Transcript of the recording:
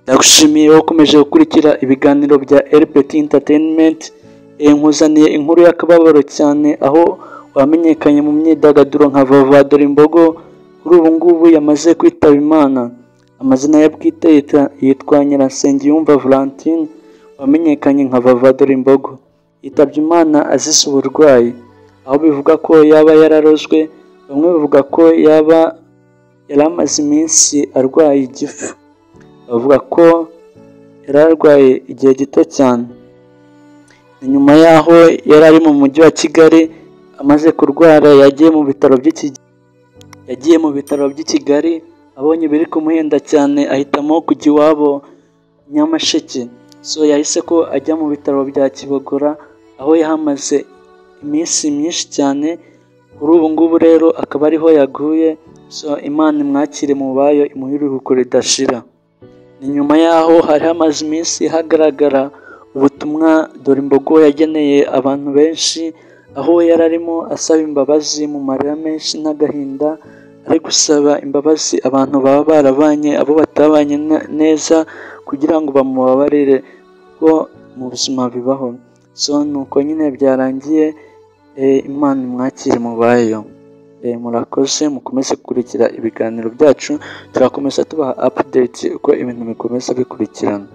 Ndagushimiye wowe ukomeje gukurikira ibiganiro bya LPT Entertainment. Nkuzaniye inkuru y'akababaro cyane, aho wamenyekanye mu myidagaduro nka Vava Dorimbogo kuri ubu ngubu yamaze kwitaba Imana. Amazina ye bwite yitwa Nyiransengiyumva Valentine, wamenyekanye nka Vava Dorimbogo. Yitabye Imana azize uburwayi, aho bivuga ko yaba yararozwe, bamwe bavuga ko yaba yari amaze iminsi arwaye igifu. Bavuga ko yari arwaye igihe gito cyane. Ni nyuma y'aho yari ari mu mujyi wa Kigali amaze kurwara, yagiye mu bitaro by'i Kigali, abonye biri kumuhenda cyane ahitamo kujya iwabo Nyamasheke. So yahise ko ajya mu bitaro bya Kibogora, aho yahamaze iminsi myinshi cyane. Kuri ubu ngubu rero akaba ariho yaguye. So Imana imwakire mu bayo, imuhe iruhuko ridashira. Ni nyuma y'aho hari hamaze iminsi hagaragara ubutumwa Dorimbogo yageneye abantu benshi, aho yari arimo asaba imbabazi mu marira menshi n'agahinda, ari gusaba imbabazi abantu baba barabanye, abo batabanye neza, kugira ngo bamubabarire, kuko mu buzima bibaho. So nuko nyine byarangiye, Imana imwakire mu bayo. Murakoze, mukomeze gukurikira ibiganiro byacu, turakomeza tubaha update uko ibintu bikomeza bikurikirana.